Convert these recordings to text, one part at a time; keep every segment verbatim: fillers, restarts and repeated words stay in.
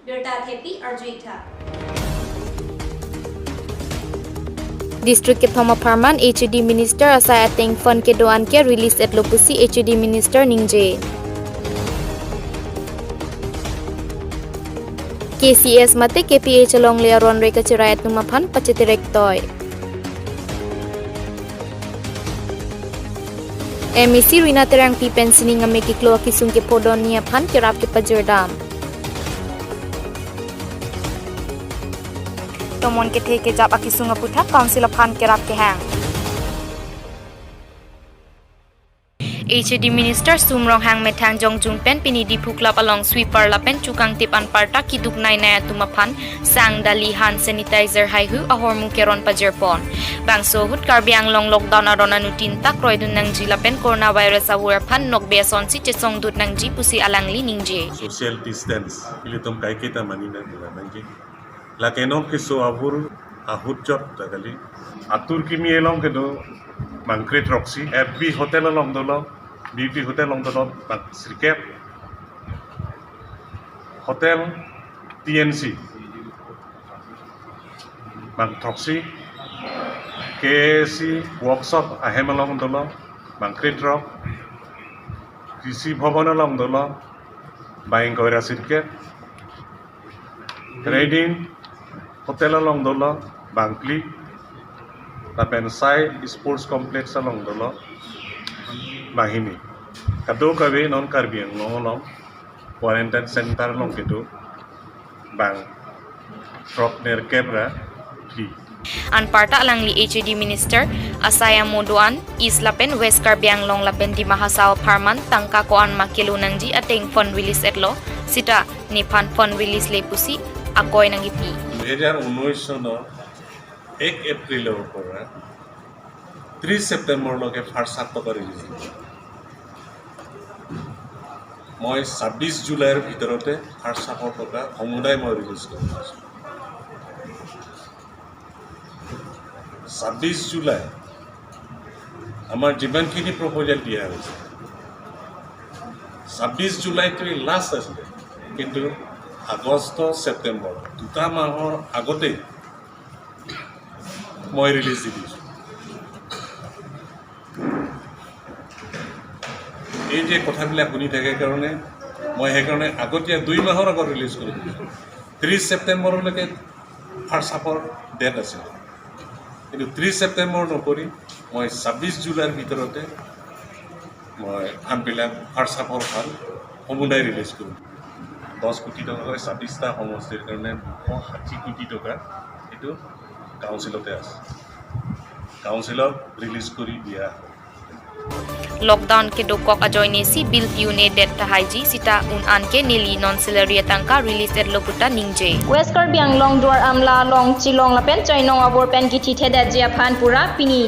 Birta thepi arjuitha. District kethom apharman H A D Minister asai ateng fund kedo-an ke release etlo pusi H A D Minister ningje. K C S mate K P H alongle aron re kachirai atum aphan pachetirektoi. M A C Rina Terangpi pen sining ame keklo akesung kephodunji aphan kerap kepajirdam. Tomon kethe kejap akesung aputhak Council aphan kerap kehang. H A D Minister Sum Ronghang methang jongjung pen pini Diphu Club along sweeper lapen chukangtip anparta kiduk nainai atum aphan sang, dali, hand sanitizer haihui ahormu keron pajirpon. Bangso ahut Karbi Anglong lockdown aron anuttin ta kroidun nangji lapen coronavirus avur aphan nokbe asonsi chesongdut nangji pusi alangli ningje. Social distance, ilitum kaiketa mani nang nangji. Lake non keso avur ahut jot ta kali. Atur kimi along kedo bangkre throksi. F B Hotel along dolo, B B Hotel along dolo, bang sirkep. Hotel T N C, bang throksi. K A C workshop ahem along dolo, bangkre throk. Krishi Bhavan along dolo, bang ingkoi ra sirkep. Redin Hotel along dolo, bang phli. Lapen sai Sports Complex along dolo, bang hini. Kadokave non Karbi Anglong along quarantine center along kedo bang throk nerkep ra phli. Anparta alangli H A D Minister asai amo do-an East lapen West Karbi Anglong lapen Dima Hasao apharman tangka ko-an ma kelo nangji ateng fund release etlo, sita nephan fund release le pusi akoi nangkipi. দুহেজাৰ ঊনৈশ চনৰ এক এপ্ৰিলৰ পৰা ত্ৰিশ ছেপ্টেম্বৰলৈকে first half টকা ৰিলিজ হ'ব। মই ছাব্বিছ জুলাইৰ ভিতৰতে ফাৰ্ষ্ট হাফৰ টকা সমুদায় মই ৰিলিজ কৰিম। ছাব্বিছ জুলাই আমাৰ যিমানখিনি প্ৰপ'জেল দিয়া হৈছে, ছাব্বিছ জুলাইটোৱে লাষ্ট আছিলে, কিন্তু আগষ্ট, ছেপ্টেম্বৰ দুটা মাহৰ আগতেই মই ৰিলিজ দি দিছোঁ। এই যে কথাবিলাক শুনি থাকে কাৰণে মই সেইকাৰণে আগতীয়া দুই মাহৰ আগত ৰিলিজ কৰি দিছোঁ। ত্ৰিছ ছেপ্টেম্বৰলৈকে ফাৰ্ষ্ট হাফৰ ডেট আছিলে, কিন্তু ত্ৰিছ ছেপ্টেম্বৰ নকৰি মই ছাব্বিছ জুলাইৰ ভিতৰতে মই ফাণ্ডবিলাক ফাৰ্ষ্ট হাফৰ ফাণ্ড সমুদায় ৰিলিজ কৰিম। দহ কোটি টকাকৈ ছাব্বিছটা সমষ্টিৰ কাৰণে দুশ ষাঠি কোটি টকা এইটো কাউন্সিলতে আছে, কাউন্সিলত ৰিলিজ কৰি দিয়া হ'ব। Lockdown kedokok ajoine si bill pi-un-edet tahaiji sita un-an ke neli non salary atangka release etlo puta ningje. West Karbi Anglong Duar Amla along Chilong lapen Chainong abor pen kithithedetji aphan pura pini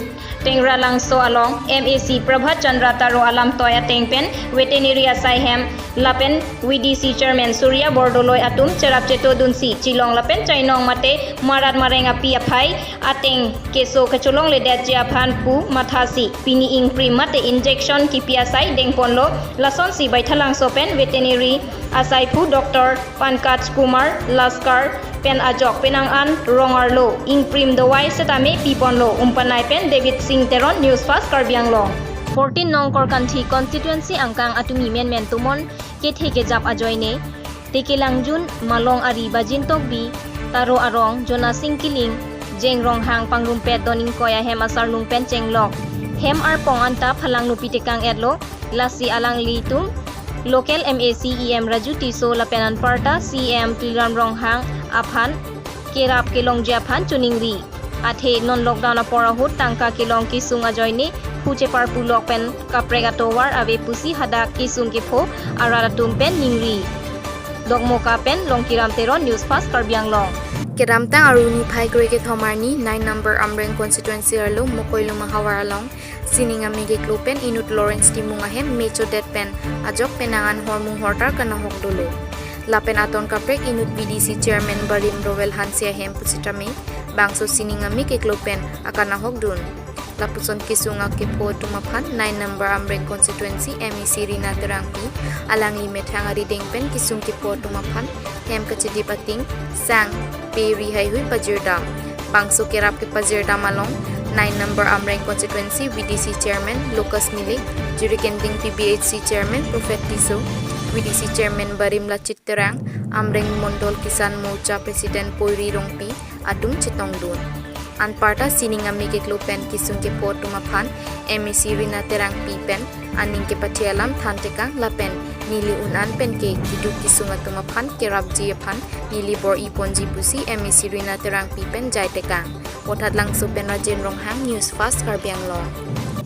Tengralangso along M A C Prabhat Chandra Taro alamtoi ateng pen veterinary asai hem lapen V D C chairman Surya Bordoloi atum cherap chetodunsi Chilong lapen Chainong mate marat mareng api aphai ateng keso kacholongledetji aphan pu mathasi pini ingprim mate injection kipi asai dengponlo. Lasonsi Baithalangso pen veterinary asai phu Doctor Pankaj Kumar Laskar pen ajok penang an rong arlo ingprim dawai setame piponlo. Umpanai pen David Singh Teron, News Fast Karbi Anglong. Fourteen nong Korkanthi constituency angkang atumi menmen tomon kethe kejap ajoine Tekelangjun, Malong Ari, Bajin Tokbi, Taro Arong, Jonasing Kiling, Jeng Ronghang pangrumpet don ingkoi ahem asarlum pen chenglok. Hem arpong anta phalang nupi tekang etlo, lasi alanglitum local M A C E M Raju Tisso lapen anparta C E M Tuliram Ronghang aphan kerap kelongji aphan choningri. Athe non lockdown apor ahut tangka kelong kesung ajoine phu cheparpulok pen kaprek atovar ave pusi hadak kesung kepho arat atum pen ningri. Dokmoka pen Longkiram Teron, News Fast Karbi Anglong. Kedamtang Arni phai kre kethom arni nine number Amreng constituency arlo Mokoilum ahavar along sining ame keklo pen inut Lawrence Timung ahem me chodet pen ajok penang an hormu hortar kanahok dolo. Lapen aton kaprek inut V D C chairman Barim Rowel Hanse ahem pusitame bangso sining ame keklo pen akanahok dun. Lapuson kesung akepho atum aphan nine number Amreng constituency M A C Rina Terangpi alangli methang arideng pen kesung kepho atum aphan hem kachedip ating sang pe ri haihui pajirdam. Bangso kerap kepajirdam along nine number Amreng constituency V D C chairman Lucas Milik, Jirikinding P B H C chairman Prophet Tisso, V D C chairman Barim Lachit Terang, Amreng Mondol Kisan Morcha president Poiri Rongpi atum chetongdun. Anparta sining ame keklo pen kesung kepo atum aphan M A C Rina Terangpi pen aning kepathe alam thantekang lapen neli un-an pen ke keduk kesung atum aphan kerapji aphan neli bor-i ponji pusi M A C Rina Terangpi pen jaitekang. Vothatlangso pen Rajen Ronghang, News Fast Karbi Anglong.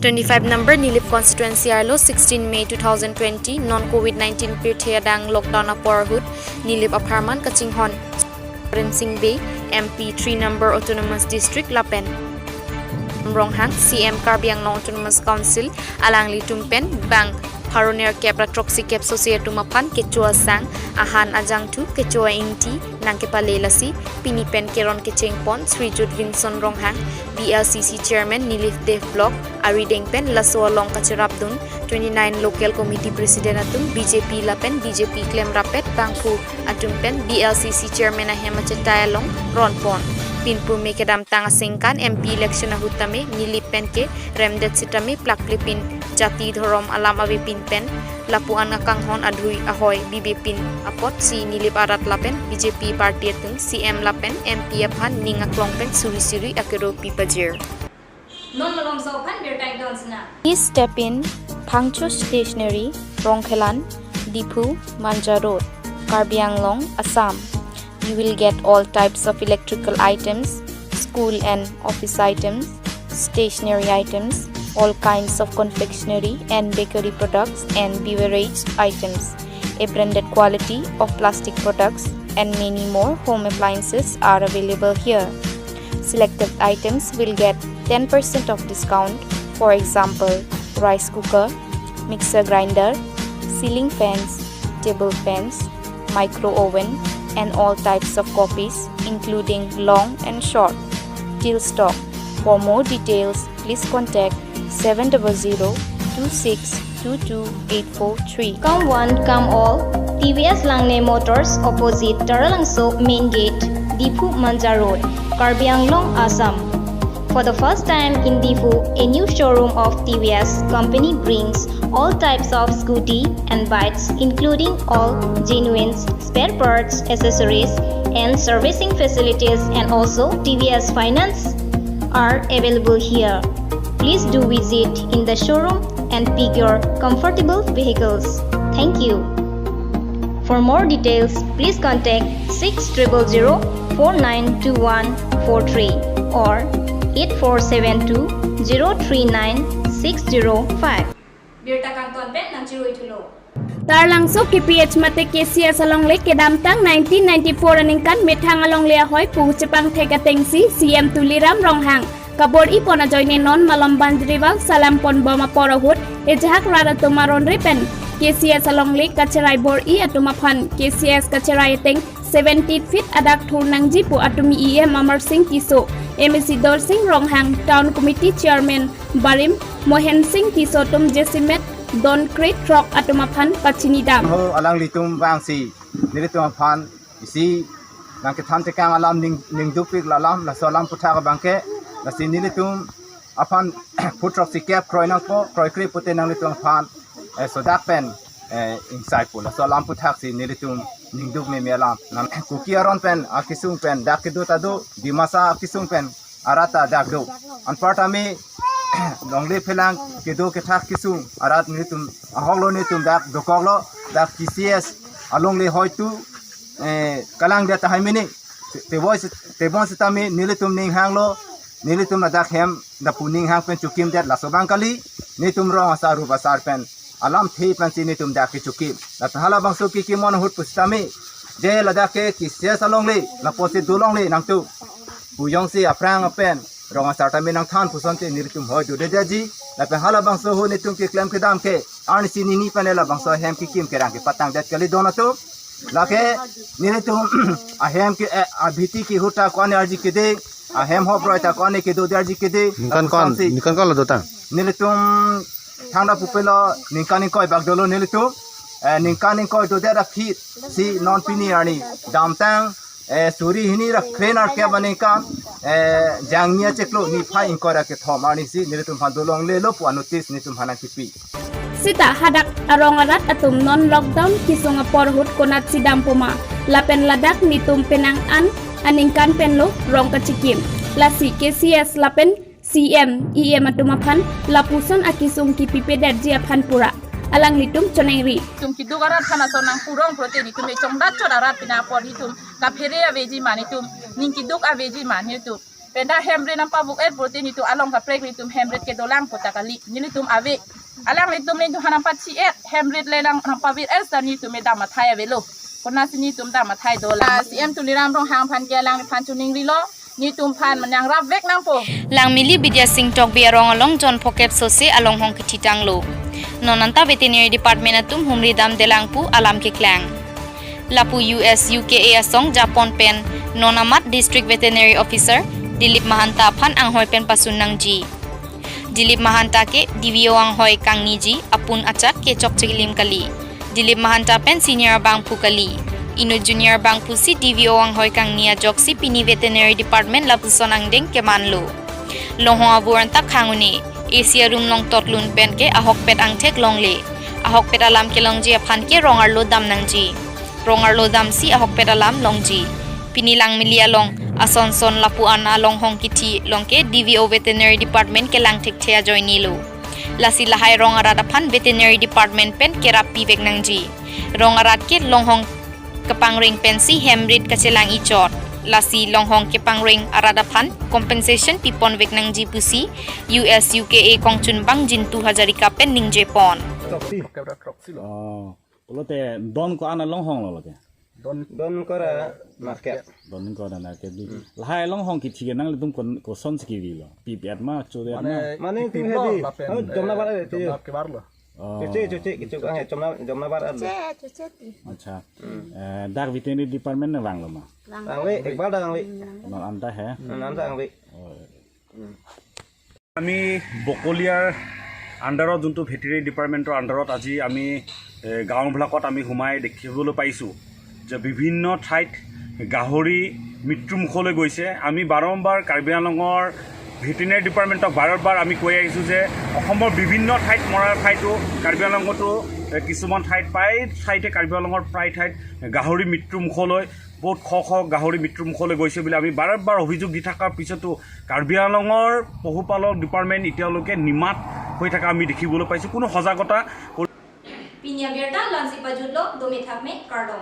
Twenty-five number Nilip constituency arlo sixteen May two thousand twenty non COVID nineteen pirthe adang lockdown apor ahut Nilip apharman kachinghon Rensing Bey, M P three number Autonomous District lapen Ronghang, C M Karbi Anglong Autonomous Council, alanglitum pen bang pharo nerkep ra throksi kep sose atum aphan kecho asang ahan ajangthu kecho a-ingti nangkepale lasi pini pen keron kechengpon Srijut Vinson Ronghang, B L C C chairman Nilip Dev Block arideng pen laso along kacherapdun twenty-nine local committee president atum B J P lapen B J P klemrappet bangphu atum pen B L C C chairman ahem achetai along ronpon. Pinpur me kedamtang asengkan M P election ahut tame Nilip pen ke remdet sitame plakplepin jati dhorom alam avepin pen lapu-an akanghon adhui ahoi bibepin apotsi Nilip arat lapen B J P party atum C M lapen M P aphan ning aklong pen suri suri akeropi pajir. Non malomso aphan birta ington sina. Please step in Phangcho Stationery, Rongkhelan, Diphu, Manja Road, Karbi Anglong, Assam. You will get all types of electrical items, school and office items, stationery items, all kinds of confectionery and bakery products and beverage items. A branded quality of plastic products and many more home appliances are available here. Selected items will get ten percent of discount, for example, rice cooker, mixer grinder, ceiling fans, table fans, micro oven, and all types of copies, including long and short, till stock. For more details, please contact seven double zero two six two two eight four three. Come one, come all. T V S Langne Motors, opposite Taralangso Main Gate, Diphu Manja Road, Karbi Anglong, Assam. For the first time in Diphu, a new showroom of T V S company brings all types of scooty and bikes, including all genuine spare parts, accessories, and servicing facilities, and also T V S finance are available here. Please do visit in the showroom and pick your comfortable vehicles. Thank you. For more details, please contact six triple zero four nine two one four three or eight four seven two zero three nine six zero five. Birta kangton pen nangchirui thulo. Taralangso K P H mate K C S alongle kedamtang nineteen ninety-four aningkan methang alongle ahoi pu chepangthek atengsi C M Tuliram Ronghang kabor-i pon ajoine non malom banjrival salam ponbom apor ahut ejahak rat atum aron re pen K C S alongle kacherai bor-i atum aphan K C S kacherai ateng seventy feet adak thur nangji pu atum E M Amar Singh Tisso, M A C Dol Singh Ronghang, Town Committee Chairman Barim Mohen Singh Tisso atum jasemet don kre throk atum aphan pachinidam. Ho alanglitum vangsi nelitum aphan isi nangkethan tekang alam ning, ningdukpik alam, laso alam aputhak abangke, lasi nelitum aphan phu throksi kep kroi nangpo, kroi kre pute nanglitum aphan eh, sodak pen eh, ingsai pu, laso alam aputhak si nelitum ningduk meme alam. Nam Kuki aron pen akesung pen dak kedo ta do, Dimasa akesung pen arat ta dak do. Anparta me longle phelang kedo kethak kesung arat nelitum ahoklo, nelitum dak dokoklo, dak K C S alongle hoitu eh, kalang dia tahai mini. Te-, teboi se-, tebon setame nelitum ninghanglo, nelitum ladak hem lapu ninghang pen chokimdet, laso abang kali, nelitum rong asar rup asar pen alamthe pensi nelitum dak kechokim. Lapen halabangso kekim ahut pusitame, je ladak ke K C S alongle, lapusi dolongle nangtum pu jongsi aphrang pen rong asar tame nangthan pusonte nelitum hoi dodedetji. Lapen halabangso ahut nelitum keklem kedam ke, arnisi nini pen labangso ahem kekim kerang kepatangdet kali don atum. Lake nelitum ahem ke, eh, abhiti ke ahut ta ko-an arji kede, ahem hoproi ta ko-an kedo arji kede. Ningkan ko-an, lapuson si ningkan ko-an lo dotang? Nelitum thangta pupelo ningkan ingkoi bak dolo nelitum. eh, ningkan ingkoi dodet aphi si non pini arni damtang, eh, suri hini ra kre nerkep aningkan, eh, Jangmi achiklo niphai ingkoi ra kethom arni si nelitum aphan dolonglelo pu a-notice nelitum aphan nangkipi. Sita hadak arong arat atum non lockdown kesung apor ahut konatsi dampo ma, lapen ladak netum penang an aningkan penlo rong kachikim. Lasi K C S lapen C M, E M atum aphan lapuson akesung kipipedetji aphan pura alanglitum choningri. Netum keduk arat aphan ason nangpurong pulote netum echongdat chot arat pina apor netum kaphere aveji ma, netum ning keduk aveji ma netum. Penta hem rit nangpavuk-et pulote netum along kaprek netum hem rit kedolang puta kali. Netum ave. Alanglitum netum aphan nangpachi-et, hem rit le nang nangpavir-et seta netum dam athai avelo. Konatsi netum dam athai dolang. Ah, C M Tuliram Ronghang aphan ke alangliphan choningrilo, netum aphan manyang rapvek nangpo. Langmili Bidya Sing Tokbi arong along John Phokep Sose alonghong kethitanglo. Non anta Veterinary Department atum humri damdelang pu alam keklang. Lapu U S U K A asong japon pen non amat District Veterinary Officer Dilip Mahanta aphan anghoi pen pasun nangji. Dilip Mahanta ke D V O anghoi kangniji apun achak ke chokche kelim kali. Dilip Mahanta pen senior abangphu kali. Inut junior abangphu si D V O anghoi kangni ajoksi pini Veterinary Department lapuson angdeng kemanlo. Longhong avur anta khang un-e, A C arum along totlun pen ke ahokpet angthek longle. Ahokpet alam kelongji aphan ke rong arlo dam nangji. Rong arlo damsi ahokpet alam longji. Pini Langmili along ason son lapu-an alonghong kethi along ke D V O Veterinary Department kelang thekthe ajoinelo. Lasi lahai rong arat aphan Veterinary Department pen kerap pivek nangji. Rong arat ke longhong kepangreng pensi hem rit kachelang ichot. Lasi longhong kepangreng arat aphan compensation piponvek nangji pusi U S U K A kongchunbang Jintu Hazarika pen ningjepon. Oh. Pulote don ko-an alonghong lo ke? Don, don ko ra market. Don ko ra market di. Hmm. Lahai alonghong kethi ke nanglitum kon, kosonsi kevilo? Pipet ma, chodet ma? Mane, mane pipet tu lo, hedi. Lapen, oh, jomna bar eh, jomna kebar lo. Oh. Chuche, chuche, chuche, ah, jomna, jomna bar lo. Chuche, chuche ti. Acha. Hmm. Eh, dak Veterinary Department nangvanglo ma? Vang. Vangve, ekbar dak vangve. Hmm. Non anta he? Hmm, anta vangve. Oh. Hmm. আমি বকলিয়াৰ আণ্ডাৰত, যোনটো ভেটেৰিনেৰী ডিপাৰ্টমেণ্টৰ আণ্ডাৰত আজি আমি, এ, গাঁওবিলাকত আমি সোমাই দেখিবলৈ পাইছোঁ যে বিভিন্ন ঠাইত গাহৰি মৃত্যুমুখলৈ গৈছে। আমি বাৰম্বাৰ কাৰ্বি আংলঙৰ ভেটেৰিনেৰী ডিপাৰ্টমেণ্টক বাৰে বাৰে আমি কৈ আহিছোঁ যে অসমৰ বিভিন্ন ঠাইত মৰাৰ ঠাইতো কাৰ্বি আংলঙতো, এ, কিছুমান ঠাইত, প্ৰায় ঠাইতে কাৰ্বি আংলঙৰ প্ৰায় ঠাইত গাহৰি মৃত্যুমুখলৈ, বহুত শ শ গাহৰি মৃত্যুমুখলৈ গৈছে বুলি আমি বাৰে বাৰে অভিযোগ দি থকাৰ পিছতো কাৰ্বি আংলঙৰ পশুপালক ডিপাৰ্টমেণ্ট এতিয়ালৈকে নিমাত হৈ থকা আমি দেখিবলৈ পাইছোঁ। কোনো সজাগতা Pini abirta la-ansi pajutlo, dome thakme, kardom.